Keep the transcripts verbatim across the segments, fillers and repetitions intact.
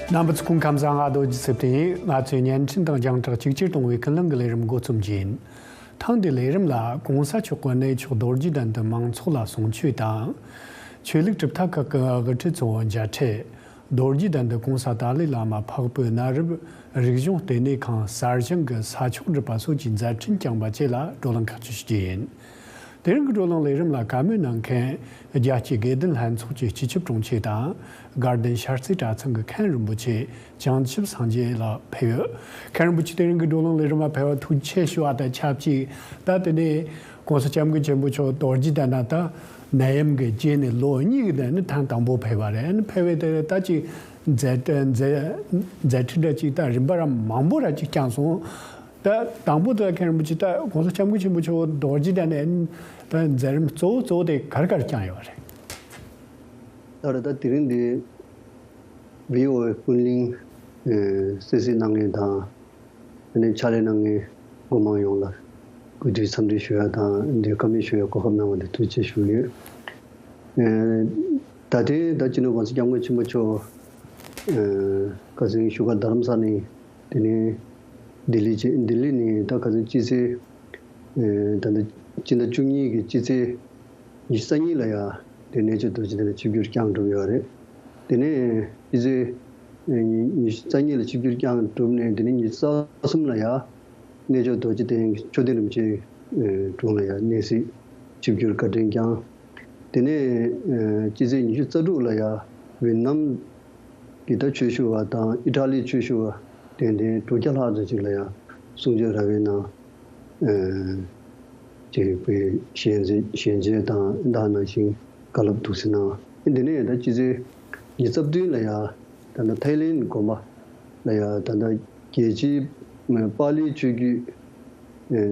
རྣམ་པ་ཚོ་སྐུ་ཁམས་བཟང་། ང་རྡོ་རྗེ་ཚེ་བརྟན་ཡིན། ང་ཚོས་བརྙན་འཕྲིན་དང་རྒྱང་བསྒྲགས་གཅིག་གྱུར་གཏོང་བའི་ཀུན་གླེང་གི་ལས་རིམ་འགོ་རྩོམ་རྒྱུ་ཡིན། ཐེངས་འདིའི་ལས་རིམ་ལ་གོང་ས་མཆོག་གི་གནས་མཆོག་རྡོ་རྗེ་གདན་དུ་མང་ཚོགས་ལ་གསུང་ཆོས་དང་། ཆོས་ལུགས་གྲུབ་མཐའ་ཁག་གི་དབུ་ཁྲིད་ཚོ་མཇལ་འཕྲད། རྡོ་རྗེ་གདན་དུ་གོང་ས་ཏཱ་ལའི་བླ་མ་འཕགས་བོད་གནའ་རབས་རིག་གཞུང་ལྟེ་གནས་ཁང་གསར་བཞེངས་ཀྱི་ས་ཆོག་འགྲུབ་པ་སོགས་ཀྱི་མཛད་འཕྲིན་བསྐྱངས་པ་བཅས་ལ་བགྲོ་གླེང་ཁག་ཅིག་ཞུ་རྒྱུ་ཡིན། དེ་རིང་གི་བགྲོ་གླེང་ལས་རིམ་ལ་བཀའ་མོལ་གནང་མཁན་རྒྱལ་སྤྱིའི་དགེ་ལྡན་ལྷན་ཚོགས་ཀྱི་སྤྱི་ཁྱབ་དྲུང་ཆེ་དང་། དགའ་ལྡན་ཤར་རྩེ་གྲྭ་ཚང་གི་མཁན་རིན་པོ་ཆེ་བྱང་ཆུབ་སངས་རྒྱས་ལགས་ཕེབས་ཡོད། མཁན་རིན་པོ་ཆེ་དེ་རིང་གི་བགྲོ་གླེང་ལས་རིམ་ལ་ཕེབས་པར་ཐུགས་རྗེ་ཆེ་ཞུ་བ་དང་ཆབས་ཅིག་ད་དེ་ནས་༸གོང་ས་༸སྐྱབས་མགོན་ཆེན་པོ་མཆོག་རྡོ་རྗེ་གདན་ན་ད་ནད་ཡམས་ཀྱི་རྗེས་ནས་ལོ་གཉིས་ཀྱི་གདན་ནས་ཐེངས་དང་པོ་ཕེབས་པ་རེད། ཕེབས་པའི་དེ་ད་ཅིག་མཛད་མཛད་མཛད་འཕྲིན་འདྲ་ཅིག་ད་རིམ་པ་ར་མང་པོ་ར་ཅིག་བསྐྱངས་སོང་། ད་དང་པོ་ད་མཁན་རིན་པོ་ཆེ་ད་༸གོང་ས་༸སྐྱབས་མགོན་ཆེན་པོ་མཆོག་རྡོ་རྗེ་གདན་ནས་ད་མཛད་རིམ་གཙོ་བོ་གཙོ་བོ་དེ་ག་རེ་ག་རེ་བསྐྱངས་ཡོད་རེད། ད་ད་དེ་རིང་འདི་བི་ཨོ་ཨེ་ཀུན་གླེང་གསན་གཟིགས་གནང་མཁན་དང་། ཨ་ནི་ཕྱག་ལས་གནང་མཁན་སྐུ་མང་ཡོངས་ལ་གུས་འདུད་འཚམས་འདྲི་ཞུ་ཡ་དང་འདི་བཀའ་མོལ་ཞུ་ཡ་གོ་སྐབས་གནང་བ་དེ་ཐུགས་རྗེ་ཆེ་ཞུ་གི་ཡོད། ད་ཐེངས་ད་སྤྱི་ནོར་༸གོང་ས་༸སྐྱབས་མགོན་ཆེན་པོ་མཆོག་ཁ་སང་བཞུགས་སྒར་རྡ་རམ་ས་ནས། དེ་ནས་ལྡི་ལི་བྱས། ལྡི་ལི་ནས་ད་ཁ་སང་སྤྱི་ཚེས། ད་ལྟ་སྤྱི་ཟླ་བཅུ་གཉིས་ཀྱི་སྤྱི་ཚེས་ཉི་ཤུ་རྩ་གཉིས་ལ་ཡ་དེ་གནས་མཆོག་རྡོ་རྗེ་གདན་ལ་ཆིབས་བསྒྱུར་བསྐྱངས་གྲུབ་ཡོད་རེད། དེ་ནས་སྤྱི་ཚེས་ཉི་ཤུ་རྩ་གཉིས་ལ་ཆིབས་བསྒྱུར་བསྐྱངས་གྲུབ་ནས། དེ་ནས་ཉི་ཤུ་རྩ་གསུམ་ལ་ཡ་གནས་མཆོག་རྡོ་རྗེ་གདན་མཆོད་རྟེན་རིན་པོ་ཆེ་དྲུང་ལ་ཡ་གནས་གཟིགས་ཆིབས་བསྒྱུར་བཀའ་དྲིན་བསྐྱངས། དེ་ནས་སྤྱི་ཚེས་ཉི་ཤུ་རྩ་དྲུག་ལ་ཡ་ཝེ་ནམ་གྱི་ད་ཆོས་ཞུ་བ་དང་ཨི་ཊ་ལིའི་ཆོས་ཞུ་བ་དེ་འདྲའི་དྲུག་བརྒྱ་ལྷག་ཙམ་ཅིག་ལ་ཡང་གསུང་ཆོས་ར་བའི་ནང་ཅིག་པའི་ཞལ་མཇལ་ཞལ་མཇལ་དང་ད་ནང་བཞིན་བཀའ་སློབ་འདུག་སེ་གནང་། འདི་ནས་ད་སྤྱི་ཚེས་ཉི་ཤུ་རྩ་བདུན་ལ་ཡང་ད་ལྟ་ཐའི་ལེན་དགོན་པ་ལ་ཡང་ད་ལྟ་རྒྱལ་སྤྱིའི་པཱ་ལིའི་ཆོས་བརྒྱུད་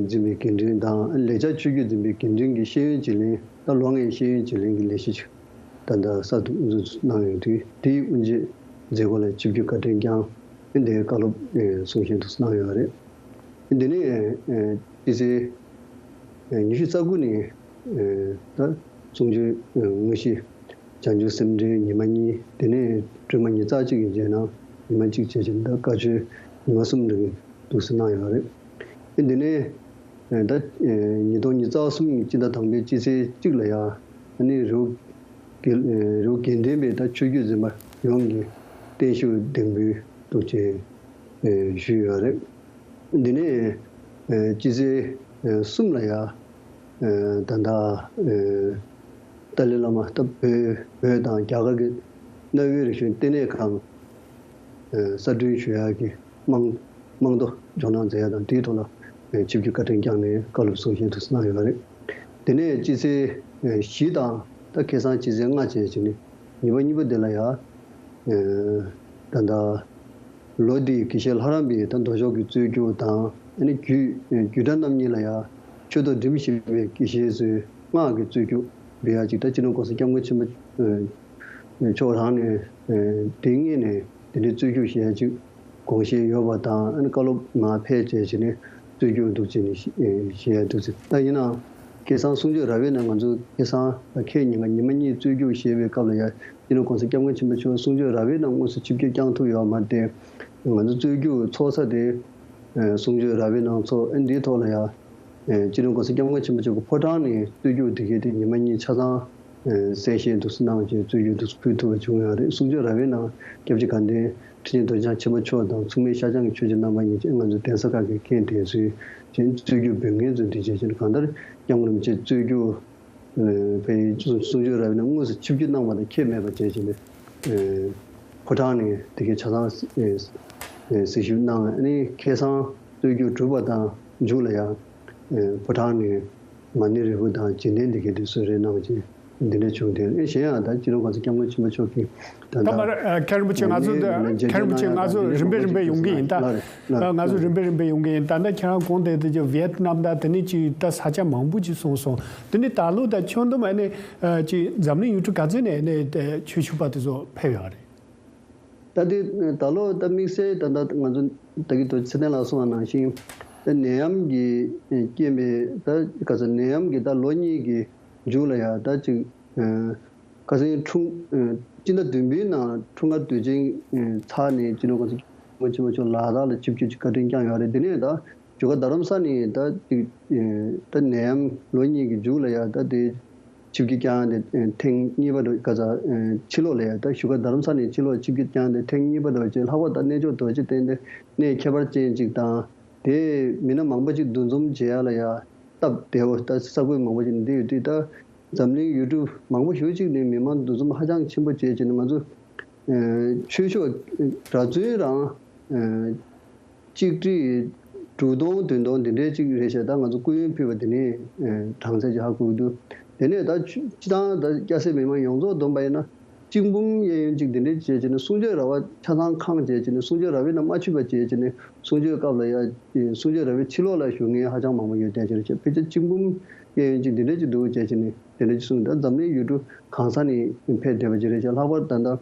འཛིན་པའི་དགེ་འདུན་དང་ལེགས་སྦྱར་ཆོས་བརྒྱུད་འཛིན་པའི་དགེ་འདུན་གྱི་ཤེས་ཡོན་བརྗེ་ལེན། ད་ལོ་ལྔའི་ཤེས་ཡོན་བརྗེ་ལེན་གྱི་ལས་གཞི་ཞིག་ད་ལྟ་གསར་དུ་དབུ་འཛུགས་གནང་ཡོད་དུས། དེའི་དབུ་འབྱེད་མཛད་སྒོ་ལ་ཆིབས་བསྒྱུར་བཀའ་དྲིན་བསྐྱངས། དེ་འདྲའི་བཀའ་སློབ་གསུང་བཤད་དུ་གནང་ཡོད་རེད། འདི་ནས་སྤྱི་ཚེས་ཉི་ཤུ་རྩ་དགུ་ནས་ད་གསུང་ཆོས་དངོས་གཞི་བྱང་ཆུབ་སེམས་འགྲེལ་ཉི་མ་གཉིས། དེ་ནས་སྒྲོལ་མ་ཉིས་རྩ་གཅིག་གི་རྗེས་གནང་ཉི་མ་གཅིག་བྱས་ཅིང་། ད་བཀའ་ཆོས་ཉི་མ་གསུམ་འདྲ་གི་འདུག་སེ་གནང་ཡོད་རེད། འདི་ནས་ད་ཉིས་སྟོང་ཉི་ཤུ་རྩ་གསུམ་གྱི་སྤྱི་ཟླ་དང་པོའི་སྤྱི་ཚེས་གཅིག་ལ་ཡང་ཨ་ནི་རི་བོ་དགེ་རི་བོ་དགེ་ལྡན་པའི་ད་ཆོས་བརྒྱུད་འཛིན་པ་ཡོངས་ཀྱི་བརྟན་བཞུགས་གདུང་འབུལ་འདུག་ཅེས་ཞུས་ཡོད་རེད། འདི་ནས་སྤྱི་ཚེས་གསུམ་ལ་ཡང་ད་ལྟ་ཏཱ་ལའི་བླ་མ་ད་བོད་བོད་དང་རྒྱ་གར་གྱི་གནའ་བོའི་རིག་གཞུང་ལྟེ་གནས་ཁང་གསར་སྐྲུན་ཞུ་ཡག་གི་རྨང་རྨང་རྡོ་འཇོག་གནང་མཛད་ཡག་དང་། དེའི་ཐོག་ལ་ཆིབས་བསྒྱུར་བཀའ་དྲིན་བསྐྱངས་ནས་བཀའ་སློབ་གསུང་བཤད་དུ་གནང་ཡོད་པ་རེད། དེ་ནས་སྤྱི་ཚེས་བཞི་དང་ད་ཁ་སང་སྤྱི་ཚེས་ལྔ་བཅས་བྱས་ནས་ཉི་མ་གཉིས་པོ་དེ་ལ་ཡང་ད་ལྟ་ལོ་འདིའི་དགེ་བཤེས་ལྷ་རམས་པའི་ད་མདོ་ཕྱོགས་ཀྱི་རྩོད་རྒྱུགས་དང་། ཨ་ནི་རྒྱུད་རྒྱུད་གྲྭ་རྣམ་གཉིས་ལ་ཡང་ཆོས་ཐོག་འགྲིམ་བཞིན་པའི་དགེ་བཤེས་ཚོའི་སྔགས་ཀྱི་རྩོད་རྒྱུགས་འབུལ་ཡག་ཅིག་ད་སྤྱི་ནོར་༸གོང་ས་༸སྐྱབས་མགོན་ཆེན་པོ་མཆོག་རང་ནས་དེ་སྔོན་ནས་དེ་འདྲའི་རྩོད་རྒྱུགས་ཞུ་ཡག་ཅིག་དགོངས་བཞེས་ཡོད་པ་དང་། ཨ་ནི་བཀའ་སློབ་མར་ཕེབས་བྱས་བྱས་ནས་རྩོད་རྒྱུགས་འདུག་ཅེས་ནས་ཞུ་ཡག་འདུག་ཅེས། ད་ཡིན་ནའང་ཁ་སང་གསུང་ཆོས་ར་བའི་ནང་ང་ཚོ་ཁ་སང་ད་ཁ་ཉིན་ག་ཉི་མ་གཉིས་རྩོད་རྒྱུགས་བཞེས་པའི་སྐབས་ལ་ཡང་སྤྱི་ནོར་༸གོང་ས་༸སྐྱབས་མགོན་ཆེན་པོ་མཆོག་གསུང་ཆོས་ར་བའི་ནང་དངོས་སུ་ཆིབས་བསྒྱུར་བསྐྱངས་ཐུབ་ཡོད་མ་རེད་དེ། ང་ཚོ་རྩོད་རྒྱུགས་ཚོགས་ས་དེ་གསུང་ཆོས་ར་བའི་ནང་ཚོགས། ཨ་ནི་འདིའི་ཐོག་ལ་ཡང་སྤྱི་ནོར་༸གོང་ས་༸སྐྱབས་མགོན་ཆེན་པོ་མཆོག་གི་ཕོ་བྲང་ནས་རྩོད་རྒྱུགས་དེ་གའི་དེ་ཉི་མ་གཉིས་ཆ་ཚང་གསན་བཞེས་འདུག་སེ་གནང་བྱས་རྩོད་རྒྱུགས་འདུག་སེ་ཕུལ་ཐུབ་པ་བྱུང་ཡོད་རེད། གསུང་ཆོས་ར་བའི་ནང་སྐྱབས་རྗེ་དགའ་ལྡན་ཁྲི་ཆེན་རྡོ་རྗེ་འཆང་ཆེན་པོ་མཆོག་དང་མཚུངས་མེད་ཤར་བྱང་གི་ཆོས་རྗེ་རྣམ་པ་གཉིས་བཅས་ང་ཚོའི་གདན་ས་ཁག་གི་མཁན་དེ་ཚོས་བྱས་རྩོད་རྒྱུགས་འབུལ་མཁན་ཚོ་འདི་བྱས་བྱས་གང་ལྟར་སྐྱབས་མགོན་རིན་པོ་ཆེ་རྩོད་རྒྱུགས་ཕའི་གསུང་ཆོས་ར་བའི་ནང་དངོས་སུ་ཆིབས་བསྒྱུར་གནང་བ་དང་ཁྱད་མེད་པ་བྱས་བྱས་ནས་ཕོ་བྲང་ནས་དེ་གའི་ཆ་ཚང་གཟིགས་ཞིབ་གནང་། ཨ་ནི་ཁ་སང་རྩོད་རྒྱུགས་གྲུབ་པ་དང་མཇུག་ལ་ཡང་ཕོ་བྲང་ནས་མ་ཎི་རིལ་བུ་དང་རྗེས་དྲན་དེ་གའི་དེ་གསོལ་རས་གནང་བ་བྱས། འདི་འདྲ་བྱུང་སྟེ། ཨེ་གཞན་ཡང་ད་སྤྱི་ནོར་༸གོང་ས་༸སྐྱབས་མགོན་ཆེན་པོ་མཆོག་གིས་ད་ད་ལྟ་མར་ཨ་མཁན་རིན་པོ་ཆེ་ང་ཚོ་འདི་མཁན་རིན་པོ་ཆེ་ང་ཚོ་རིམ་པས་རིམ་པས་ཡོང་གི་ཡིན་ད། ལགས་རེད། ལགས་རེད། ང་ཚོ་རིམ་པས་རིམ་པས་ཡོང་གི་ཡིན། ད་ལྟ་ཁྱེད་རང་གོང་དེ་དུས་ཀྱི་ཝེ་ཏི་ནམ་དང་དེ་ནས་ཅིག་ད་ས་ཆ་མང་པོ་ཅིག་གསུངས་སོང་། དེ་ནས་ད་ལོ་ད་ཁྱོན་བསྡོམས་ཨ་ནི་ཅིག་འཛམ་གླིང་ཡུལ་གྲུ་ག་ཚོད་ནས་ཨ་ནི་ཆོས་ཞུ་བ་དེ་ཚོ་ཕེབས་ཡོད་རེད། ད་དེ་ད་ལོ་ད་དམིགས་བསལ་ད་ལྟ་ང་ཚོ་ད་གི་རྡོ་རྗེ་ཚེ་བརྟན་ལགས་གསུངས་པ་ནང་བཞིན་ད་ནད་ཡམས་ཀྱི་རྐྱེན་པས་ད་ག་ཚོད་ནད་ཡམས་ཀྱི་ད་ལོ་གཉིས་ཀྱི་མཇུག་ལ་ཡ་ད་ཅིག་ཨ་ ཁ་སང་འཁྲུངས་ཨ་སྤྱི་ཟླ་བདུན་པའི་ནང་འཁྲུངས་སྐར་དུས་ཆེན་ཨ་ཚར་ནས་སྤྱི་ནོར་༸གོང་ས་༸སྐྱབས་མགོན་ཆེན་པོ་མཆོག་ལ་དྭགས་ལ་ཆིབས་བསྒྱུར་གྱི་བཀའ་དྲིན་བསྐྱངས་ཡོད་རེད། དེ་ནས་ད་བཞུགས་སྒར་རྡ་རམ་ས་ནས་ད་ཅིག་ཨ་ད་ནད་ཡམས་ལོ་གཉིས་ཀྱི་མཇུག་ལ་ཡ་ད་དེ་ཆིབས་བསྒྱུར་བསྐྱངས་ཏེ་ཨ་ཐེངས་གཉིས་པ་འགྲོ་ག་ཚ་ཨ་ཕྱི་ལོགས་ལ་ཡ་ད་བཞུགས་སྒར་རྡ་རམ་ས་ནས་ཕྱི་ལོགས་ཆིབས་བསྒྱུར་བསྐྱངས་ཏེ་ཐེངས་གཉིས་པ་འགྲོ་བྱས། ལྷག་པར་ད་གནས་མཆོག་རྡོ་རྗེ་གདན་དེ་གནས་ཁྱད་པར་ཅན་ཅིག་དང་། དེ་མི་སྣ་མང་པོ་ཅིག་འདུ་འཛོམས་བྱེད་ཡ་ལ་ཡ་སྟབས་བདེ་བོ། ད་ས་ཁུལ་མང་པོ་ཅིག་ནས་འདི་ཡོད་དུས་ད་འཛམ་གླིང་ཡུལ་གྲུ་མང་པོ་ཞིག་ཅིག་ནས་མི་མང་འདུ་འཛོམས་ཧ་ཅང་ཆེན་པོ་བྱས་བྱས་ནས་ང་ཚོ་ཨ་ཆོས་ཕྱོགས་གྲྭ་བཙུན་རང་ཨ་གཅིག་ཁྲི་དྲུག་སྟོང་བདུན་སྟོང་འདི་འདྲའི་ཅིག་རེད་ཤག་ད་ང་ཚོ་སྐུ་ཡོན་ཕུལ་བ་དེ་ནས་ཨ་གྲངས་ཚད་ཅིག་ཧ་གོ་གི་འདུག་དེ་ནས་ད་ཆུ་སྤྱི་བཏང་ད་སྐྱ་སེར་མི་མང་ཡོངས་རྫོགས་བསྡོམས་པ་ཡིན་ན། གཅིག་འབུམ་གཡས་གཡོན་གཅིག་འདི་འདྲའི་བྱས་བྱས་ནས་གསུང་ཆོས་ར་བ་ཆ་ཚང་ཁང་བྱས་བྱས་ནས་གསུང་ཆོས་ར་བའི་ནང་མ་ཆུད་པ་བྱས་བྱས་ནས་གསུང་ཆོས་སྐབས་ལ་ཡ་གསུང་ཆོས་ར་བའི་ཕྱི་ལོགས་ལ་བཞུགས་མཁན་ཧ་ཅང་མང་པོ་ཡོད་བསྡད་ཀྱི་རེད། ཕལ་ཆེར་གཅིག་འབུམ་གཡས་གཡོན་གཅིག་འདི་འདྲའི་ཅིག་འདུག་བྱས་བྱས་ནས་དེ་འདྲ་ཅིག་གསུངས། ད་འཛམ་གླིང་ཡུལ་གྲུ་གང་ས་ནས་ཕེབས་བསྡད་པ་ཅིག་རེད་ཤག་ལྷག་པར་ད་ལྟ་ཨ་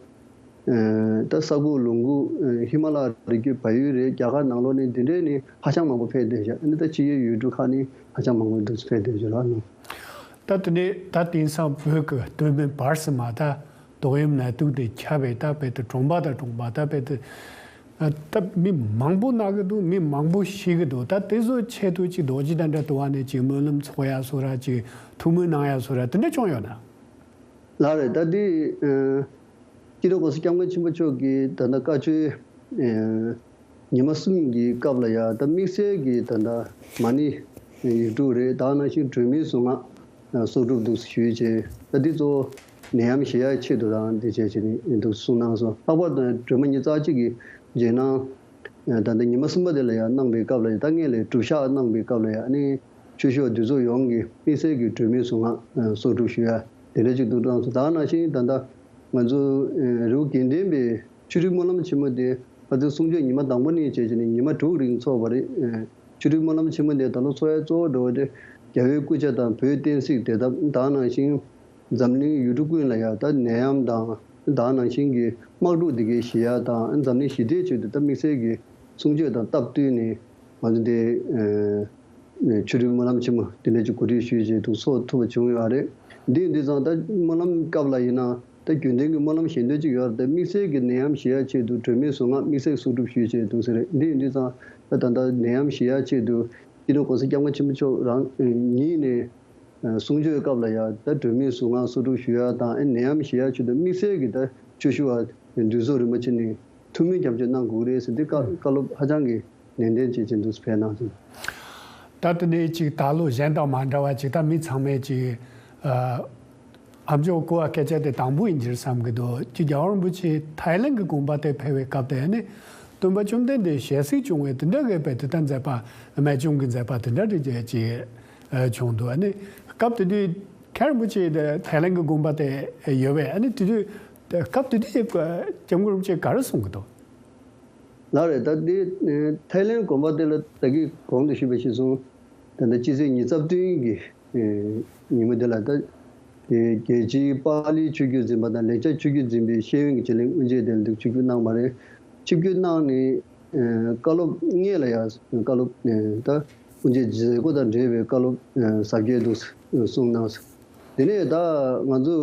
ད་ས་ཁུག་ལུང་ཁུག་ཨ་ཧི་མ་ལ་ཡ་རི་རྒྱུད་བལ་ཡུལ་རེད། རྒྱ་གར་ནང་ལོགས་ནས་འདི་འདྲའི་ནི་ཧ་ཅང་མང་པོ་ཕེབས་བསྡད་ཤག་ཨ་ནི་ད་ཕྱི་རྒྱལ་ཡུལ་གྲུ་ཁག་ནས་ཧ་ཅང་མང་པོ་འདུག་ཕེབས་བསྡད་ཤག་ལགས་ནོ། ད་དེ་ནས་ད་དེང་སང་བོད་ཀྱི་སྟོད་སྨད་བར་གསུམ་མ་ད་ཏོག་དབྱིབས་ནད་དུག་དེ་ཁྱབ་པས། ད་དཔེ་དེ་གྲོང་པ་དང་གྲོང་པ་ད་དཔེ་དེ་ད་མི་མང་པོ་ན་གི་འདུག་མི་མང་པོ་ཤི་གི་འདུག་ད་དེ་ཚོ་ཆེད་དུ་ཅིག་རྡོ་རྗེ་གདན་འདྲ་དུ་བ་ནས་ཅིག་སྨོན་ལམ་ཚོགས་ཡ་སོ་ར་ཅིག་ཐུགས་སྨོན་གནང་ཡ་སོ་ར་དེ་འདྲ་བྱུང་ཡོད་ན། ལགས་རེད། ད་དེ་ཨ་སྤྱི་ནོར་༸གོང་ས་༸སྐྱབས་མགོན་ཆེན་པོ་མཆོག་གིས་ད་ལྟ་བཀའ་ཆོས་ཨ་ཉི་མ་གསུམ་གྱི་སྐབས་ལ་ཡ་ད་དམིགས་བསལ་གྱི་ད་ལྟ་མ་ཎི་ཡིག་དྲུག་རེད། ད་ནང་བཞིན་སྒྲོལ་མའི་གཟུངས་སྔགས་གསོག་སྒྲུབ་འདུག་ཞུས་བྱས། ད་འདི་གཙོ་བོ་ནད་ཡམས་ཞི་ཡག་ཆེད་དུ་དང་འདི་བྱས་བྱས་ནས་འདུག་གསུངས་གནང་སོང་། ལྷག་པར་དུ་སྒྲོལ་མ་ཉི་ཤུ་རྩ་གཅིག་གི་རྗེས་གནང་ད་ལྟ་ཉི་མ་གསུམ་པ་དེ་ལ་ཡང་གནང་པའི་སྐབས་ལ་ཡང་ད་སྔོན་ལ་སྒྲུབ་ཞག་གནང་པའི་སྐབས་ལ་ཡང་ཨ་ནི་ཆོས་ཞུ་བ་འདུས་ཚོགས་ཡོངས་ཀྱིས་དམིགས་བསལ་གྱི་སྒྲོལ་མའི་གཟུངས་སྔགས་གསོག་སྒྲུབ་ཞུ་ཡ་དེ་འདྲ་ཅིག་འདུག་གནང་སོང་། ད་ནང་བཞིན་ད་ལྟ་ང་ཚོ་རི་བོ་དགེ་ལྡན་པའི་ཆོས་དྲུག་སྨོན་ལམ་ཆེན་མོ་དེ་ཕ་ཚོའི་གསུང་ཆོས་ཉི་མ་དང་པོ་ནས་བྱས་བྱས་ནས་ཉི་མ་དྲུག་རིང་ཚོགས་པ་རེད། ཆོས་དྲུག་སྨོན་ལམ་ཆེན་མོ་དེ་ད་ལོ་ཚོགས་ཡ་གཙོ་བོ་འགྲོ་བ་དེ་རྒྱལ་བའི་སྐུ་ཕྱྭ་དང་བོད་བསྟན་སྲིད་བདེ་ཐབས། ད་ནང་བཞིན་འཛམ་གླིང་ཡུལ་གྲུ་ཀུན་ལ་ཡང་ད་ནད་ཡམས་དང་ད་ནང་བཞིན་གྱི་དམག་འཁྲུག་འདི་གའི་ཞི་ཡ་དང་འཛམ་གླིང་ཞི་བདེའི་ཆེད་དུ་ད་དམིགས་བསལ་གྱི་གསུང་ཆོས་དང་སྟབས་བསྟུན་ནས་ང་ཚོ་འདི་ཆོས་དྲུག་སྨོན་ལམ་ཆེན་མོ་འདི་འདྲ་ཅིག་གོ་སྒྲིག་ཞུས་བྱས་འདུག་ཚོགས་ཐུབ་པ་བྱུང་ཡོད་རེད། འདི་ཡིན་དུས་ཙང་ད་སྨོན་ལམ་སྐབས་ལ་ཡིན་ན་ད་རྒྱུན་ལྡན་གྱི་སྨོན་ལམ་གཞན་དོན་ཅིག་ཡོད་རེད། ད་དམིགས་བསལ་གྱི་ནད་ཡམས་ཞི་ཡ་ཆེད་དུ་སྒྲོལ་མའི་གཟུངས་སྔགས་དམིགས་བསལ་གསོག་སྒྲུབ་ཞུས་བྱས་འདུག་ཟེར་རེད། འདི་ཡིན་དུས་ཙང་ད་ད་ལྟ་ནད་ཡམས་ཞི་ཡ་ཆེད་དུ་སྤྱི་ནོར་༸གོང་ས་༸སྐྱབས་མགོན་ཆེན་པོ་མཆོག་རང་ཉིད་ནས་གསུང་ཆོས་སྐབས་ལ་ཡང་ད་སྒྲོལ་མའི་གཟུངས་སྔགས་གསོག་སྒྲུབ་ཞུ་ཡ་དང་ཨེ་ནད་ཡམས་ཞི་ཡ་ཆེད་དུ་དམིགས་བསལ་གྱི་ད་ཆོས་ཞུ་བ་འདུས་ཚོགས་རིན་པོ་ཆེ་ནས་ཐུགས་སྨོན་སྐྱབས་བཅོལ་གནང་དགོས་རེད་ཟེར་འདི་བཀའ་བཀའ་སློབ་ཧ་ཅང་གི་ནན་ཏན་བྱེད་ཅིག་འདུག་ཕེབས་གནང་སོང་། ད་དེ་ནས་ཅིག་ད་ལོ་གཞན་དང་མ་འདྲ་བ་ཅིག་ད་མི་ཚང་མས་ཅིག་ཨ་ཨ་མཆོག་གོ་བ་སྐད་ཆ་དེ་དང་པོ་ཡིན་གྱི་རེད་བསམ་གྱི་འདུག་ཅིག་རྒྱལ་བ་རིན་པོ་ཆེ་ཐའི་ལན་གྱི་དགོན་པ་དེ་ཕེབས་པའི་སྐབས་དེ་ནི་སྟོན་པ་བཅོམ་ལྡན་འདས་ཞལ་གཟིགས་བྱུང་བའི་དེ་འདྲ་གི་དཔེ་དེ་ལྟར་མཛད་པ་རྨད་བྱུང་གི་མཛད་པ་དེ་འདྲ་རེད་ཅེས་བྱུང་འདུག་ཨ་ནི་སྐབས་དེ་དུས་མཁན་རིན་པོ་ཆེ་དེ་ཐའི་ལན་གྱི་དགོན་པ་དེ་ཡོད་པས། ཨ་ནི་དེ་དུས་སྐབས་དེ་དུས་སྐྱབས་མགོན་རིན་པོ་ཆེ་ག་རེ་གསུང་གི་འདུག་ལགས་རེད། ད་འདི་ཐའི་ལན་དགོན་པ་དེ་ལ་ད་གིན་གོང་དུ་ཞུས་པ་ཞིག་སོང་། ད་ལྟ་སྤྱི་ཚེས་ཉི་ཤུ་རྩ་བདུན་གྱི་ཉིན་མོ་དེ་ལ་ད་རྒྱལ་སྤྱིའི་པཱ་ལིའི་ཆོས་བརྒྱུད་འཛིན་པ་དང་ལེགས་སྦྱར་ཆོས་བརྒྱུད་འཛིན་པའི་ཤེས་ཡོན་གྱི་བྱེད་གླིང་དབུ་འབྱེད་དེ་ལ་འདུག་ཆིབས་བསྒྱུར་གནང་བ་རེད། ཆིབས་བསྒྱུར་གནང་ནས་བཀའ་སློབ་སྔོན་ལ་ཡང་བཀའ་སློབ་ད་དབུ་འབྱེད་མཛད་སྒོ་དང་འབྲེལ་བའི་བཀའ་སློབ་ཟབ་རྒྱས་འདུག་གསུངས་གནང་སོང་། དེ་ནས་ད་ང་ཚོ་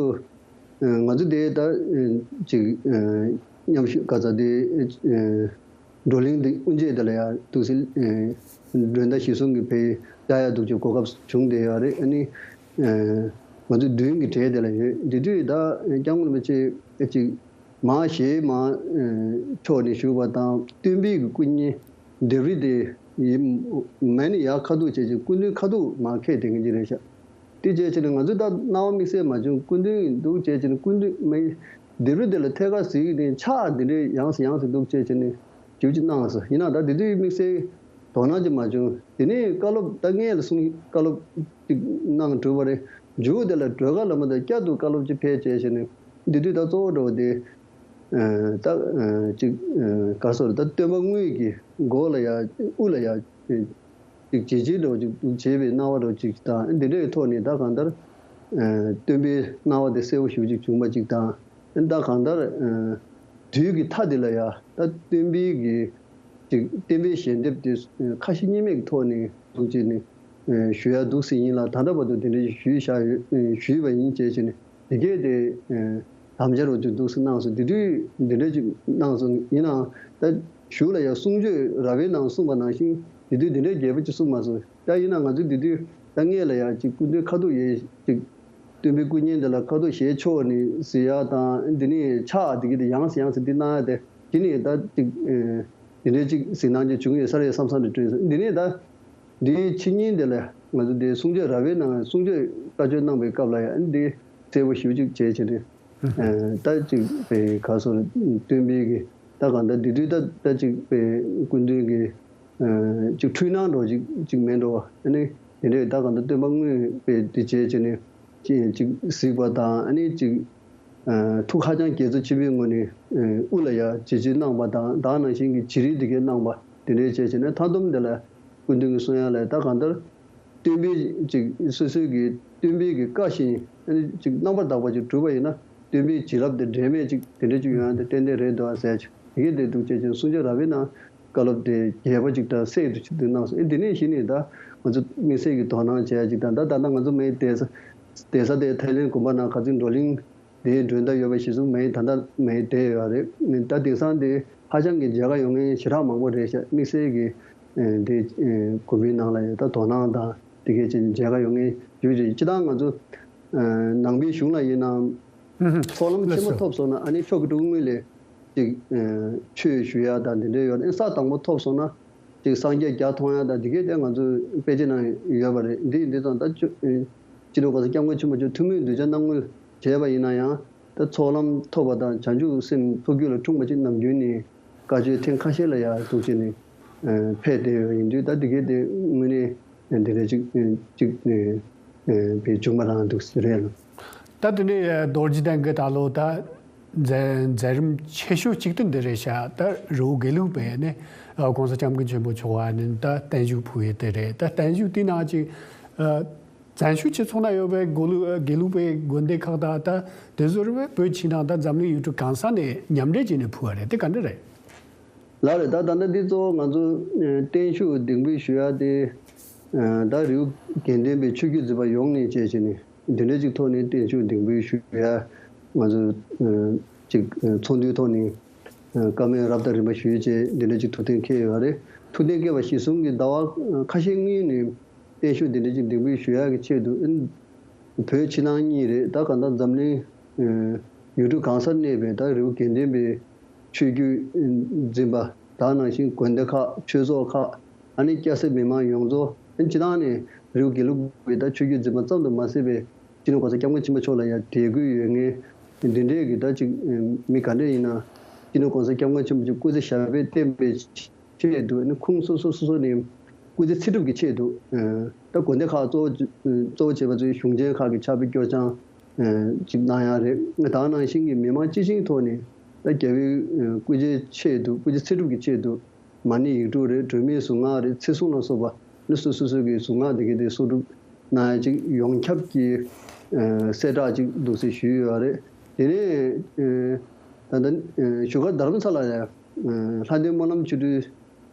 ང་ཚོ་དེ་ད་ཅིག་མཉམ་ཞུགས་ག་ཚ་དེ་བགྲོ་གླེང་དེ་དབུ་འབྱེད་དེ་ལ་ཡང་འདུག་སེ་མགྲོན་བརྡ་གཞིར་བཟུང་གིས་ཕེབས་བཅར་ཡ་འདུག་ཅེས་གོ་སྐབས་བྱུང་བསྡད་ཡོད་རེད། ཨ་ནི་ང་ཚོ་མདུན་གྱི་གྲས་དེ་ལ་ཡོད། དེ་དུས་ད་སྐྱབས་མགོན་རིན་པོ་ཆེ་ཅིག་མར་ཞལ་མར་ཕྱོགས་ནས་བཞུགས་པ་དང་སྟོན་པའི་གི་སྐུ་བརྙན་ལྡེབས་རིས་དེ་ཡིན་མ་ནི་ཡར་ཁ་ཐུག་བྱས་ཅིག་སྐུ་མདུན་ཁ་ཐུག་མར་འཁྱེར་བསྡད་མཁན་ཅིག་རེད་ཤག་དེ་བྱས་བྱས་ནས་ང་ཚོས་ད་སྣང་བ་དམིགས་བསལ་མ་བྱུང་། སྐུ་མདུན་འདུག་བྱས་བྱས་ནས་སྐུ་མདུན་མའི་ལྡེབས་རིས་དེ་ལ་ཐད་ཀར་གཟིགས་ནས་ཕྱག་འདི་འདྲའི་ཡང་སེ་ཡང་སེ་འདུག་བྱས་བྱས་ནས་ཞེ་པོ་ཅིག་གནང་སོང་། ཡིན་ནའང་ད་དེ་དུས་དམིགས་བསལ་དོ་སྣང་ཅིག་མ་བྱུང་། དེ་ནས་བཀའ་སློབ་ད་སྔོན་ལ་གསུང་བཀའ་སློབ་ཅིག་གནང་གྲུབ་པ་རེད། མཇུག་དེ་ལ་སྒྲོལ་དཀར་བླ་མ་དང་བསྐྱར་དུ་བཀའ་སློབ་ཅིག་ཕེབས་བྱས་བྱས་ནས་འདི་དུས་ད་གཙོ་བོ་འགྲོ་བ་དེ། ད་ཅིག་ག་སོར་ད་སྟོན་པ་དངོས་ཀྱི་མགོ་ལ་ཡ་དབུ་ལ་ཡ་ཅིག་བྱིལ་བྱིལ་འགྲོ་ཅིག་བྱེད་པའི་སྣང་བ་འགྲོ་ཅིག་དང་འདི་འདྲའི་ཐོག་ནས་ད་གང་ལྟར་སྟོན་པའི་སྣང་བ་དེ་གསལ་པོ་ཞེ་པོ་ཅིག་བྱུང་བ་ཅིག་དང་ད་གང་ལྟར་དུས་ཀྱི་མཐའ་དེ་ལ་ཡ་ད་སྟོན་པའི་གི་ཅིག་བསྟན་པའི་ཞལ་འདེབས་དེ་ཁ་ཞེ་གཉིས་མེད་ཀྱི་ཐོག་ནས་འདུག་ཅིག་ནས་ཞུ་ཡ་འདུག་སེ་ཡིན་ལ་ད་ལྟ་བར་དུ་དེ་འདྲ་ཞུས་བཞག་ཡོད་ཞུས་པ་ཡིན་བྱས་བྱས་ནས། དེ་གས་དེ་དམ་བཅའ་རུ་དུ་འདུག་སེ་གནང་སོང་། དེ་དུས་འདི་འདྲ་ཅིག་གནང་སོང་། ཡིན་ནའང་ད་གཞུག་ལ་ཡང་གསུང་ཆོས་ར་བའི་ནང་གསུངས་པ་ནང་བཞིན་དེ་དུས་འདི་འདྲའི་རྒྱས་པ་ཅིག་གསུངས་མ་སོང་། ད་ཡིན་ན་ང་ཚོས་དེ་དུས་ད་སྔས་ལ་ཡང་ཅིག་སྐུ་མདུན་ཁ་ཐུག་ཡས་ཅིག་སྟོན་པའི་སྐུ་བརྙན་དེ་ལ་ཁ་ཐུག་ཞལ་ཕྱོགས་ནས་གཟིགས་ཡག་དང་། འདི་ནས་ཕྱག་དེ་གི་དེ་ཡང་སེ་ཡང་སེ་འདི་གནང་ཡག་དེ་གི་ནས་ད་ཅིག་དེ་འདྲའི་ཅིག་གཟིགས་སྣང་ཅིག་བྱུང་ཡོད་ས་རེད་བསམ་བསམ་རེ་དྲན་སོང་། འདི་ནས་ད་འདིའི་ཕྱི་ཉིན་དེ་ལ་ང་ཚོ་འདི་གསུང་ཆོས་ར་བའི་ནང་གསུང་ཆོས་བཀའ་ཆོས་གནང་བའི་སྐབས་ལ་ཡང་འདི་གསལ་པོ་ཞེ་པོ་ཅིག་བྱས་བྱས་ནས། ཨ་ད་ཅིག་པའི་ག་སོ་སྟོན་པའི་གི་ད་གང་ལྟར་འདི་དུས་ད་ད་ཅིག་པའི་སྐུ་མདུན་གི་ཨ་ཅིག་འཁྲུལ་སྣང་འདྲ་ཅིག་ཅིག་མེད་འགྲོ་བ། ཨ་ནི་དེ་འདྲས་ད་གང་ལྟར་སྟོན་པ་དངོས་པའི་འདི་བྱས་བྱས་ནས་ཅིག་ཅིག་གཟིགས་པ་དང་། ཨ་ནི་ཅིག་ཨ་ཐུགས་ཧ་ཅང་དགྱེས་ཚོར་ཆེན་པོའི་ངང་ནས་ཨ་དབུ་ལ་ཡ་བྱིལ་བྱིལ་གནང་བ་དང་། ད་ག་ནང་བཞིན་གྱི་བྱིལ་རིལ་འདི་གས་གནང་བ་དེ་འདྲས་བྱས་བྱས་ནས། མཐའ་སྡོམ་དེ་ལ་སྐུ་མདུན་གྱིས་གསུང་ཡག་ལ་ད་གང་ལྟར་སྟོན་པའི་ཅིག་སོ་སོའི་གི་སྟོན་པའི་གི་བཀའ་བཞིན་ཨ་ནི་ཅིག་རྣམ་པར་དག་པ་ཅིག་གྲུབ་པ་ཡིན་ན་སྟོན་པའི་བྱིན་རླབས་དེ་འབྲལ་མེད་ཅིག་དེ་འདྲ་ཅིག་ཡོང་ཡག་དེ་ཏན་ཏན་རེད་འདུག་ཨ་ཟེར་ཅིག་དེ་གས་དེ་འདུག་བྱས་ཅིག་གསུང་ཆོས་ར་བའི་ནང་བཀའ་སློབ་དེ་རྒྱས་པ་ཅིག་དང་གསལ་དུ་ཅིག་དེ་གནང་སོང་། ཨེ་དེ་ནས་གཞི་ནས་ད་ང་ཚོ་དམིགས་བསལ་གྱི་དོ་སྣང་བྱེད་ཡག་ཅིག་དང་། ད་ད་ལྟ་ང་ཚོ་མའི་བསྡད་ས་བསྡད་ས་དེ་ཐའི་ལེན་དགོན་པ་ནང་ཁ་ཚིག་བགྲོ་གླེང་དེའི་མགྲོན་བརྡ་ཡོད་པ་གཞིར་བཟུང་མའི་ད་ལྟ་མའི་བསྡད་ཡོད་རེད། ད་དེང་སང་དེ་ཧ་ཅང་གི་མཇལ་ཁ་ཡོང་མཁན་ཞེ་དྲག་མང་པོ་རེད་ཤག་དམིགས་བསལ་གྱི་ཨེ་དེ་ཨེ་དགོན་པའི་ནང་ལ་ཡང་ད་དོ་སྣང་དང་དེ་གས་ཅིག་མཇལ་ཁ་ཡོང་མཁན་ཞུ་ཅིག་སྤྱིར་བཏང་ང་ཚོ་ཨེ་ནང་པའི་གཞུང་ལ་ཡིན་ནའང་ཚོགས་ལམ་ཆེན་པོ་ཐོབ་སོང་ན། ཨ་ནི་ཆོ་ག་སྒྲུབ་སྔོན་ལ་ཅིག་ཨེ་ཆོས་ཞུ་ཡག་དང་དེ་འདྲ་ཡོད་རེད། ས་དང་པོ་ཐོབ་སོང་ན་ཅིག་སངས་རྒྱས་རྒྱ་མཐོང་ཡག་དང་དེ་གས་དེ་ང་ཚོ་དཔེ་ཆ་ནང་ཡོད་པ་རེད། འདི་ཡིན་དུས་ཙང་ད་ཅོ་ཨེ་སྤྱི་ནོར་གོང་ས་སྐྱབས་མགོན་ཆེན་པོ་མཆོག་ཐུན་མོང་གདུལ་བྱ་རྣམ་ངོ་བྱས་པ་ཡིན་ན་ཡང་། ད་ཚོགས་ལམ་ཐོབ་པ་དང་བྱང་ཆུབ་སེམས་ཐོབ་རྒྱུ་ལ་འཁྲུངས་པ་ཅིག་ནམ་རྒྱུན་ནས་བཀའ་ཆོས་ཐེངས་ཁ་ཤས་ལ་ཡང་འདུག་བྱས་ནས་ཨེ་ཕེབས་བསྡད་ཡོད་ཡིན་དུས། ད་དེ་གས་དེ་དངོས་གནས་འདི་འདྲ་ཅིག་ཅིག་ཨེ་ཨེ་བྱུང་བ་རང་འདུག་ཟེར་རེད་ལ། ད་དེ་ནས་རྡོ་རྗེ་གདན་གྱི་ད་ལོ་ད་མཛད་མཛད་རིམ་ཆེ་ཤོས་གཅིག་དེ་འདི་རེད་ཤག་ད་རི་བོ་དགེ་ལུགས་པའི་ནས་ཨ་༸གོང་ས་༸སྐྱབས་མགོན་ཆེན་པོ་མཆོག་ཨ་ནི་ད་བརྟན་བཞུགས་ཕུལ་ཡས་དེ་རེད། ད་བརྟན་བཞུགས་དེ་ནང་ཅིག་ཨ་བཙན་བྱོལ་སྤྱི་ཚོགས་ནང་ཡོད་པའི་དགེ་ལུགས་དགེ་ལུགས་པའི་དགོན་སྡེ་ཁག་དང་། ད་དེ་ཚོ་རེད་པས་བོད་ཕྱི་ནང་ད་འཛམ་གླིང་ཡུལ་གྲུ་གང་ས་ནས་མཉམ་འབྲེལ་བྱས་ནས་ཕུལ་བ་རེད། དེ་ག་འདྲ་རེད། ལགས་རེད། ད་ད་ལྟ་འདི་གཙོ་བོ་ང་ཚོ་ཨ་བརྟན་བཞུགས་འདེགས་འབུལ་ཞུ་ཡག་དེ་ཨ་ད་རི་བོ་དགེ་ལྡན་པའི་ཆོས་བརྒྱུད་འཛིན་པ་ཡོངས་ནས་བཅས་བྱས་ནས་འདི་འདྲ་ཅིག་ཐོག་ནས་བརྟན་བཞུགས་འདེགས་འབུལ་ཞུ་ཡག་ང་ཚོ་ཨ་ཅིག་ཨ་ཚོགས་འདུའི་ཐོག་ནས་ཨ་བཀའ་མོལ་རབ་དང་རིམ་པ་ཞུས་བྱས་འདི་འདྲ་ཅིག་ཐུགས་གཏན་འཁེལ་ཡོད་རེད། ཐུགས་གཏན་འཁེལ་བ་གཞིར་བཟུང་གིས་ཟླ་བ་ཁ་ཤས་སྔོན་ནས་བརྟན་བཞུགས་འདི་འདྲ་ཅིག་འདེགས་འབུལ་ཞུ་ཡག་གི་ཆེད་དུ་ཨ་བོད་ཕྱི་ནང་གཉིས་རེད། ད་གང་ལྟར་འཛམ་གླིང་ཨ་ཡུལ་གྲུ་གང་སར་གནས་པའི་ད་རི་བོ་དགེ་ལྡན་པའི་ཆོས་བརྒྱུད་འཛིན་པ་དག་ནང་བཞིན་དགོན་སྡེ་ཁག་ཆོས་ཚོགས་ཁག་ཨ་ནི་སྐྱ་སེར་མི་མང་ཡོངས་རྫོགས། ཨ་ནི་སྤྱིར་བཏང་ནས་རི་བོ་དགེ་ལུགས་པའི་ད་ཆོས་བརྒྱུད་འཛིན་པ་ཙམ་དུ་མ་ཟད་པའི་སྤྱི་ནོར་༸གོང་ས་༸སྐྱབས་མགོན་ཆེན་པོ་མཆོག་ལ་ཡང་དད་གུས་ཡོད་མཁན་འདི་འདྲའི་གི་ད་ཅིག་མི་ག་འདྲ་ཡིན་ན་སྤྱི་ནོར་༸གོང་ས་༸སྐྱབས་མགོན་ཆེན་པོ་མཆོག་སྐུ་ཚེ་ཞབས་པད་བརྟན་པའི་ཆེད་དུ། ཨ་ནི་ཁོང་སོ་སོ་སོ་སོ་ནས་སྐུ་ཚེ་ཚེ་སྒྲུབ་ཀྱི་ཆེད་དུ་ཨ་ད་དགོན་སྡེ་ཁག་གཙོ་བོ་གཙོ་བོ་བྱས་པ་ཚོའི་གཞུང་ཆེན་ཁག་གི་ཕྱག་དཔེ་སྐྱོར་སྦྱང་ཨ་ཅིག་གནང་ཡག་རེད། ད་ག་ནང་བཞིན་གྱི་མི་མང་སྤྱི་བྱིངས་ཐོག་ནས་ད་རྒྱལ་བའི་ཨ་སྐུ་ཚེའི་ཆེད་དུ། སྐུ་ཚེ་ཚེ་སྒྲུབ་ཀྱི་ཆེད་དུ་མ་ཎི་ཡིག་དྲུག་རེད། སྒྲོལ་མའི་གཟུངས་སྔགས་རེད། ཚེ་སྲུང་ལ་སོགས་པ་ནི་སོ་སོ་སོ་གི་གཟུངས་སྔགས་དེ་གའི་དེ་གསོག་སྒྲུབ་གནང་ཡག་ཅིག་ཡོངས་ཁྱབ་ཀྱི་ཨ་གསལ་བསྒྲགས་ཅིག་འདུག་སེ་ཞུས་ཡོད་རེད། དེ་ནས་ཨ་ད་ལྟ་ཨ་བཞུགས་སྒར་རྡ་རམ་ས་ལ་ལ་ཨ་ལྷ་ལྡན་སྨོན་ལམ་ཆོ་འཕྲུལ་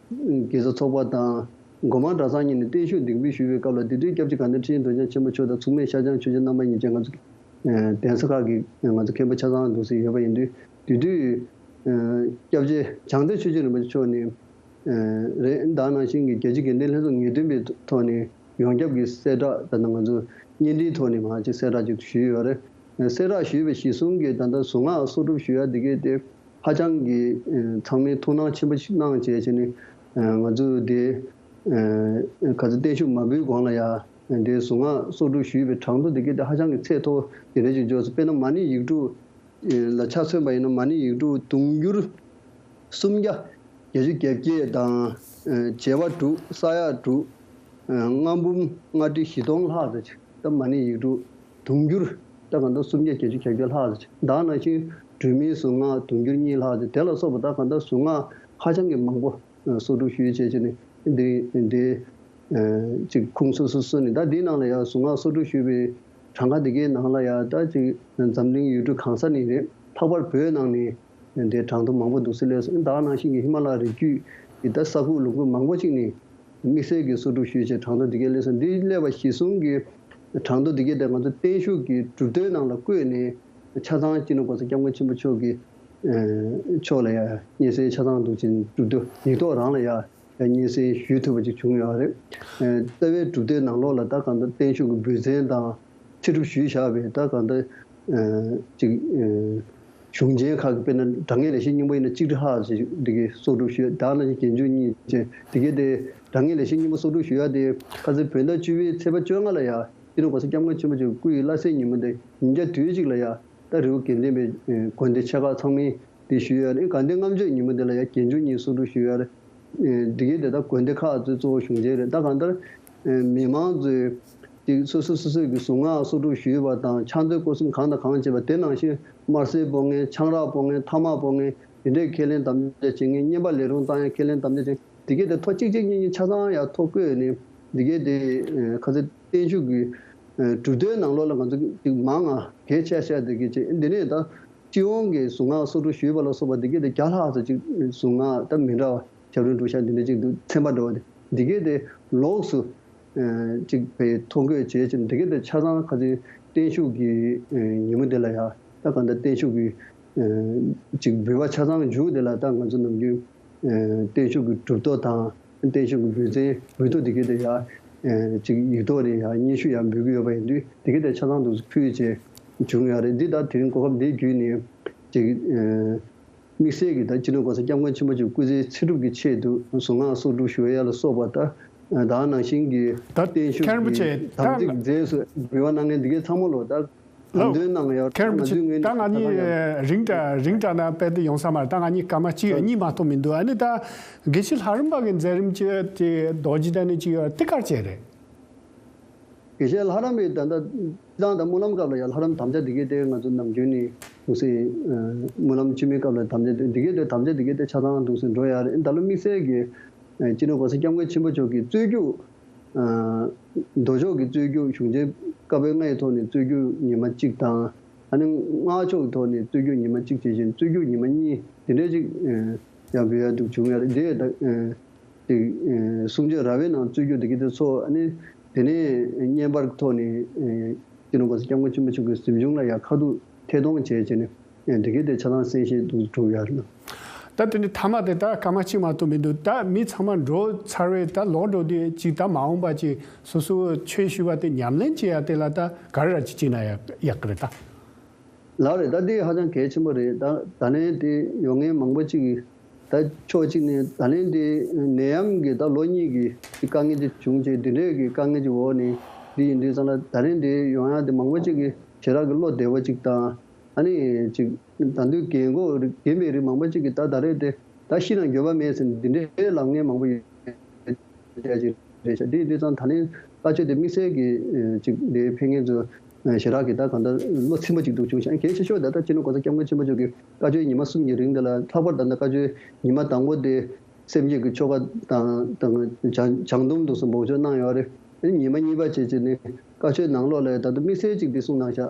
དགེ་རྩ་ཚོགས་པ་དང་སྒོ་མང་གྲྭ་ཚང་གཉིས་ནས་བརྟན་བཞུགས་འདེགས་འབུལ་ཞུས་པའི་སྐབས་ལ། དེ་དུས་སྐྱབས་རྗེ་དགའ་ལྡན་ཁྲི་ཆེན་རྡོ་རྗེ་འཆང་ཆེན་པོ་མཆོག་དང་མཚུངས་མེད་ཤར་བྱང་ཆོས་རྗེ་རྣམ་པ་གཉིས་བཅས་ང་ཚོ་ཨ་གདན་ས་ཁག་གི་ང་ཚོ་མཁན་པོ་ཆ་ཚང་འདུག་སེ་ཡོད་པ་ཡིན་དུས། དེ་དུས་ཨ་སྐྱབས་རྗེ་བྱང་གཏེར་ཆོས་རྗེ་རིན་པོ་ཆེ་མཆོག་ནས་ཨ་རེད། ད་ག་ནང་བཞིན་གྱི་རྒྱལ་སྤྱིའི་དགེ་ལྡན་ལྷན་ཚོགས་ངེས་སྟོན་པའི་ཐོག་ནས་ཡོངས་ཁྱབ་ཀྱི་གསལ་བསྒྲགས། ད་ལྟ་ང་ཚོ་བརྙན་འཕྲིན་ཐོག་ནས་མར་ཅིག་གསལ་བསྒྲགས་ཅིག་ཞུས་ཡོད་རེད། གསལ་བསྒྲགས་ཞུས་པ་གཞིར་བཟུང་གིས་ད་ལྟ་གཟུངས་སྔགས་གསོག་སྒྲུབ་ཞུ་ཡག་འདི་གའི་དེ་ཧ་ཅང་གི་ཨ་ཚང་མས་ཐུགས་སྣང་ཆེན་པོ་ཞིག་གནང་བྱས་བྱས་ནས་ཨ་ང་ཚོ་དེ་ཨ་ག་ཚོད་བརྟན་བཞུགས་མ་འབུལ་གོང་ལ་ཡ་དེ་གཟུངས་སྔགས་གསོག་སྒྲུབ་ཞུས་པའི་གྲངས་ཐོ་འདི་གའི་དེ་ཧ་ཅང་གི་ཚད་མཐོ་དེ་འདྲ་ཞིག་འབྱོར་སོང་། དཔེར་ན་མ་ཎི་ཡིག་དྲུག་ལ་ཆ་མཚོན་པ་ཡིན་ན། མ་ཎི་ཡིག་དྲུག་དུང་ཕྱུར་སུམ་བརྒྱ་བརྒྱད་ཅུ་གྱ་བརྒྱད་དང་། ཨ་བྱེ་བ་དྲུག། ས་ཡ་དྲུག། ཨ་ལྔ་འབུམ་ལྔ་ཁྲི་བཞི་སྟོང་ལྷག་ཙམ་ཅིག་ད་མ་ཎི་ཡིག་དྲུག་དུང་ཕྱུར་ད་གང་ལྟར་སུམ་བརྒྱ་བརྒྱད་ཅུ་གྱ་བརྒྱད་ལྷག་ཙམ་ཅིག་ད་ག་ནང་བཞིན་སྒྲོལ་མའི་གཟུངས་སྔགས་དུང་ཕྱུར་གཉིས་ལྷག་ཙམ། དེ་ལ་སོགས་པ་ད་གང་ལྟར་གཟུངས་སྔགས་ཧ་ཅང་གི་མང་པོ་ཨ་གསོག་སྒྲུབ་ཞུས་བྱས་བྱས་ནས་འདི་འདི་ཨ་ཅིག་ཁུངས་སོ་སོ་སོ་ནས། ད་འདིའི་ནང་ལ་ཡང་གཟུངས་སྔགས་གསོག་སྒྲུབ་ཞུས་པའི་གྲངས་ཀ་འདི་གའི་ནང་ལ་ཡང་ད་ཅིག་འཛམ་གླིང་ཡུལ་གྲུ་གང་ས་ནས་རེད། ལྷག་པར་བོད་ནང་ནས་འདི་གྲངས་ཐོ་མང་པོ་འདུག་སེ་སླེབས་སོང་། ད་ག་ནང་བཞིན་གྱི་ཧི་མ་ལ་རི་རྒྱུད་ཀྱི་ད་ས་ཁུག་ལུང་ཁུག་མང་པོ་ཅིག་ནས་དམིགས་བསལ་གྱི་གསོག་སྒྲུབ་ཞུས་བྱས་གྲངས་ཐོ་འདི་གའི་སླེབས་སོང་། འདི་སླེབས་པ་གཞིར་བཟུང་གིས་ གྲངས་ཐོ་འདི་གའི་དེ་ང་ཚོ་བརྟན་བཞུགས་ཀྱི་གྲུབ་དོན་ནང་ལ་བཀོད་ནས་ཆ་ཚང་སྤྱི་ནོར་གོང་ས་སྐྱབས་མགོན་ཆེན་པོ་མཆོག་གི་ཨ་ཕྱོགས་ལ་ཡ་སྙན་སེང་ཆ་ཚང་འདུག་ཅིང་གྲུབ་དོན་ཡིག་ཐོག་རང་ལ་ཡ་ཡ་སྙན་སེང་ཞུས་ཐུབ་པ་ཅིག་བྱུང་ཡོད་རེད། ཨ་རྩ་བའི་གྲུབ་དོན་ནང་ལོགས་ལ་ད་གང་ལྟར་བརྟན་བཞུགས་ཀྱི་འབུལ་ཚན་དང་། ཕྱི་སྒྲུབ་ཞུས་བཞག་པའི་ད་གང་ལྟར་ཨ་ཅིག་ཨ་གཞུང་ཆེན་ཁག་གི་དཔེར་ན་དྲང་ངེས་ལེགས་བཤད་སྙིང་པོ་ཡིན་ན་གཅིག་ཁྲི་ལྷག་ཅིག་འདི་གའི་གསོག་སྒྲུབ་ཞུས། ད་ནང་བཞིན་རྒྱན་འཇུག་གཉིས་བྱས་འདི་གའི་དེ་དྲང་ངེས་ལེགས་བཤད་སྙིང་པོ་གསོག་སྒྲུབ་ཞུ་ཡ་དེ་ཁ་སང་བོད་ཟླ་བཅུ་པའི་ཚེས་པ་བཅོ་ལྔ་ལ་ཡ་སྤྱི་ནོར་གོང་ས་སྐྱབས་མགོན་ཆེན་པོ་མཆོག་སྐུ་ཡི་བླ་གཟའི་ཉིན་མོ་དེ་ཉིན་རྒྱ་དུས་གཅིག་ལ་ཡ་ད་རི་བོ་དགེ་ལྡན་པའི་ཨ་དགོན་སྡེ་ཆེ་ཁག་ཚང་མས་དེ་ཞུ་ཡ་རེད། དགའ་ལྡན་ལྔ་མཆོད་ཉིན་མོ་དེ་ལ་ཡ་རྒྱན་འཇུག་གཉིས་གསོག་སྒྲུབ་ཞུ་ཡ་རེད། ཨེ་འདི་གའི་དེ་དག་དགོན་སྡེ་ཁག་ཚོའི་གཙོ་བོ་གཞུང་ཆེན་རེད། ད་གང་ལྟར་ཨེ་མི་མང་ཚོས་ཅིག་སོ་སོ་སོ་སོའི་གི་གཟུངས་སྔགས་གསོག་སྒྲུབ་ཞུས་པ་དང་ཕྱག་མཛོད་སྐོར་གསུམ་གང་དང་གང་བྱས་པ་དེ་ནང་བཞིན་དམར་གསོད་སྤོང་མཁན་ཆང་རག་སྤོང་མཁན་ཐ་མག་སྤོང་མཁན་དེ་འདྲའི་ཁས་ལེན་དམ་བཅའ་བྱེད་མཁན་བསྙེན་པ་ལས་རུང་བཏང་ཡ་ཁས་ལེན་དམ་བཅའ་བྱེད་མཁན་འདི་གའི་དེ་ཐོ་གཅིག་གཅིག་གཉིས་གཉིས་ཆ་ཚང་ཡ་ཐོ་བཀོད་ནས་འདི་གའི་དེ་ཨེ་ཁ་ཚ་བརྟན་བཞུགས་ཀྱི་ཨེ་གྲུབ་དོན་ནང་ལོགས་ལ་ང་ཚོ་ཅིག་མང་ང་གལ་ཆེ་ཤོས་འདི་གའི་ཅིག་འདི་ནས་ད། སྤྱི་ཡོངས་ཀྱི་གཟུངས་སྔགས་གསོག་སྒྲུབ་ཞུས་པ་ལ་སོགས་པ་འདི་གའི་དེ་བརྒྱ་ལྷག་ཙམ་ཅིག་གཟུངས་སྔགས་ད་མི་འདྲ་བ་ཞབས་བརྟན་སྒྲུབ་ཤག་འདི་འདྲ་ཅིག་འདུག་ཚན་པ་འདྲ་བ་དེ་འདི་གའི་དེ་ལོགས་སུ་ཨ་ཅིག་བའི་ཐོ་འགོད་བྱས་ཅིང་འདི་གའི་དེ་ཆ་ཚང་ཁ་ཚིག་བརྟན་བཞུགས་ཀྱི་ཨ་ཉིན་མོ་དེ་ལ་ཡ་ད་གང་ལྟར་བརྟན་བཞུགས་ཀྱི་ཨ་ཅིག་འབུལ་བ་ཆ་ཚང་མཇུག་དེ་ལ་ད་ང་ཚོ་ནམ་རྒྱུན་ཨ་བརྟན་བཞུགས་ཀྱི་གྲུབ་ཐོབ་དང་བརྟན་བཞུགས་ཀྱི་འབུལ་ཚན་འབུལ་ཐོ་འདི་གའི་དེ་ཡ་ཨ་ཅིག་ཡིག་ཐོག་ནས་ཡ་སྙན་ཞུ་ཡ་འབུལ་གྱི་ཡོད་པ་ཡིན་དུས་འདི་གའི་དེ་ཆ་ཚང་དུ་ཕུལ་བྱས། བྱུང་ཡོད་རེད། འདི་ལྟར་དེ་རིང་གོ་སྐབས་འདི་བརྒྱུད་ནས་ཅིག་ཨ་དམིགས་བསལ་གྱི་ད་སྤྱི་ནོར་གོང་ས་སྐྱབས་མགོན་ཆེན་པོ་མཆོག་སྐུ་ཚེའི་ཚེ་སྒྲུབ་ཀྱི་ཆེད་དུ་གཟུངས་སྔགས་གསོག་སྒྲུབ་ཞུ་ཡ་ལ་སོགས་པ་ད་ད་ནང་བཞིན་གྱི་ད་བརྟན་བཞུགས་མཁན་རིན་པོ་ཆེ་ཀྱི་དམ་ད་ཚིག་རྗེས་སུ་འབུལ་བ་གནང་མཁན་འདི་གའི་ཚང་མ་ལོ་ད་ལོ། དམ་དོན་གནང་ཡོད་མཁན་རིན་པོ་ང་ཆེ་ཚོའི་ངོས་ད་ནས་ང་ཁ་གནང་ཡོད། གཉིས་རིང་དྲ་རིང་དྲ་ན་དཔེ་དེ་ཡོང་ས་མ་རེད། ད་ང་གཉིས་སྐར་མ་གཅིག་གཉིས་མ་གཏོགས་མི་འདུག་ཨ་ནི་ད་དགེ་བཤེས་ལྷ་རམས་པ་གི་མཛད་རིམ་གྱི་དེ་རྡོ་རྗེ་གདན་ནས་ཅིག་ཡོད་དེ་ག་རེ་བྱས་རེད། དགེ་བཤེས་ལྷ་རམས་པའི་ད་ལྟ་སྤྱི་བཏང་དང་སྨོན་ལམ་སྐབས་ལ་ཡང་ལྷ་རམས་དམ་བཅའ་འདི་གའི་དེ་ང་ཚོ་ནམ་རྒྱུན་ནས་འདུག་སེ་སྨོན་ལམ་མཆོད་མེའི་སྐབས་ལ་དམ་བཅའ་འདི་གའི་དེ་དམ་བཅའ་འདི་གའི་དེ་ཆ་ཚང་འདུག་སེ་འགྲོ་ཡ་རེད། ད་ལོ་དམིགས་བསལ་གྱི་སྤྱི་ནོར་གོང་ས་སྐྱབས་མགོན་ཆེན་པོ་མཆོག་གི་རྩོད་རྒྱུགས་མདོ་ཕྱོགས་ཀྱི་རྩོད་རྒྱུགས་གཞུང་ཆེན་བཀའ་པོད་ལྔའི་ཐོག་ནས་རྩོད་རྒྱུགས་ཉི་མ་གཅིག་དང་ཨ་ནི་སྔགས་ཕྱོགས་ཀྱི་ཐོག་ནས་རྩོད་རྒྱུགས་ཉི་མ་གཅིག་བྱས་ཤིང་རྩོད་རྒྱུགས་ཉི་མ་གཉིས་དེ་འདྲའི་ཅིག་ཡང་འབུལ་ཡ་འདུག་བྱུང་ཡ་རེད། དེ་ད། ཅིག་གསུང་ཆོས་ར་བའི་ནང་རྩོད་རྒྱུགས་འདི་གི་དེ་ཚོ་ཨ་ནི་དེ་ནས་བསྙེན་པར་ཐོག་ནས་སྤྱི་ནོར་གོང་ས་སྐྱབས་མགོན་ཆེན་པོ་མཆོག་གི་གཟིམ་ཆུང་ལ་ཡང་ཁ་ཐུག་ཐད་གཏོང་བྱས་བྱས་ནས་འདི་གི་དེ་ཆ་ཚང་གསན་བཞེས་འདུག་གྲུབ་ཡོད་རེད། ད་དེ་ནི་མཐའ་མ་དེ་ད་སྐར་མ་གཅིག་མ་གཏོགས་མི་འདུག་ད་མི་ཚང་མ་འགྲོ་ཚར་བས་ད་ལོག་འགྲོ་དུས་ཅིག་ད་མ་འོངས་པ་ཅིག་སོ་སོ་ཆོས་ཞུ་བ་དེ་ཉམས་ལེན་བྱེད་ཡ་དེ་ལ་ད་ག་རེ་ར་ཅིག་བྱེད་ན་ཡག་ཡག་གི་རེད་ད། ལགས་རེད། ད་འདི་ཧ་ཅང་གལ་ཆེན་པོ་རེད། ད་ད་ལན་དེ་ཡོང་མཁན་མང་པོ་ཅིག་གིས་ད་ཕྱོགས་གཅིག་ནས་ད་ལན་དེ་ནད་ཡམས་ཀྱི་ད་ལོ་གཉིས་ཀྱི་དཀའ་ངལ་ཅིག་བྱུང་རྗེས་འདི་འདྲའི་གི་དཀའ་ངལ་ཅིག་འོག་ནས་འདི་ཡིན་དུས་ཙང་ལ་ད་ལན་དེ་ཡོང་ཡག་དེ་མང་པོ་ཅིག་གིས་ཞེ་དྲག་གི་བློ་བདེ་བོ་ཅིག་དང་ཨ་ནི་ཅིག་ད་དུང་རྒན་གོག་རྒན་པའི་རིགས་མང་པོ་ཅིག་གིས་ད་ད་རེས་དེ་ད་ཤི་ན་འགྱོད་པ་མེད་ཟེར་འདི་འདྲའི་ལབ་མཁན་མང་པོ་ཡོད། བྱས་ཅིག་རེད་ཤག་དེ་དུས་ཙང་ད་ལན་བཀའ་ཆོས་དེ་དམིགས་བསལ་གྱི་ཅིག་དེ་ཕེབས་མཁན་ཚོ་ཞེ་དྲག་གི་ད་གང་ལྟར་བློ་ཚིམ་པ་ཅིག་འདུག་བྱུང་ཤག་གལ་ཆེ་ཤོས་ད་ལྟ་སྤྱི་ནོར་གོང་ས་སྐྱབས་མགོན་ཆེན་པོ་མཆོག་གི་བཀའ་ཆོས་ཉི་མ་གསུམ་གྱི་རིང་དེ་ལ་ལྷག་པར་ད་ལྟ་བཀའ་ཆོས་ཉི་མ་དང་པོ་དེ་སེམས་བསྐྱེད་ཀྱི་ཆོ་ག་དང་དང་བྱང་སྡོམ་དུ་སོགས་འབོགས་ཆོག་གནང་ཡོད་རེད། ཉི་མ་གཉིས་པ་བྱས་བྱས་ནས་བཀའ་ཆོས་ནང་ལོགས་ལ་ད་ལྟ་དམིགས་བསལ་ཅིག་དེ་གསུངས་གནང་ཤག་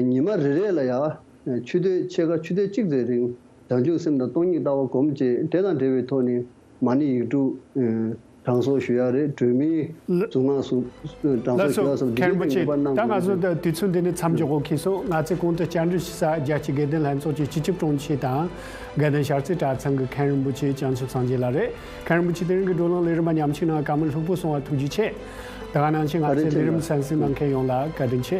ཉི་མ་རེ་རེ་ལ་ཡང་ཆུ་ཚོད་ཕྱེད་ཀ་ཆུ་ཚོད་གཅིག་ཙམ་རིང་བྱང་ཆུབ་སེམས་དང་སྟོང་ཉིད་ལྟ་བ་སྒོམ་བྱས་དེ་དང་འབྲེལ་བའི་ཐོག་ནས་མ་ཎི་ཡིག་དྲུག་གྲངས་གསོག་ཞུ་ཡ་རེད། སྒྲོལ་མའི་ལ་གཟུངས་སྔགས་སུ་གྲངས་ལགས་གསོག་ཞུ་སོ་ཡ་སོགས་འདི་མཁན་རིན་པོ་གའི་ཆེ། ངེས་པར་གནང་ད་ང་དགོས་ཚོ་ཟེར། ད་དུས་ཚོད་འདི་ནས་མཚམས་འཇོག་དགོས་ཁེལ་སོང་། ང་ཚོས་གོང་དུ་བཅར་འདྲི་ཞུ་ས་རྒྱལ་སྤྱིའི་དགེ་ལྡན་ལྷན་ཚོགས་ཀྱི་སྤྱི་ཁྱབ་དྲུང་ཆེ་དང་དགའ་ལྡན་ཤར་རྩེ་གྲྭ་ཚང་གི་མཁན་རིན་པོ་ཆེ་བྱང་ཆུབ་སངས་རྒྱས་ལགས་རེད། མཁན་རིན་པོ་ཆེ་དེ་རིང་གི་བགྲོ་གླེང་ལས་རིམ་པ་ཉམས་ཞིབ་གནང་བཀའ་མོལ་ལྷུག་པོ་གསུང་བ་ཐུགས་རྗེ་ཆེ། ད་ག་ནང་བཞིན་ང་ཚོའི་ལས་རིམ་གསན་གཟིགས་གནང་མཁན་ཡོངས་ལ་བཀའ་དྲིན་ཆེ།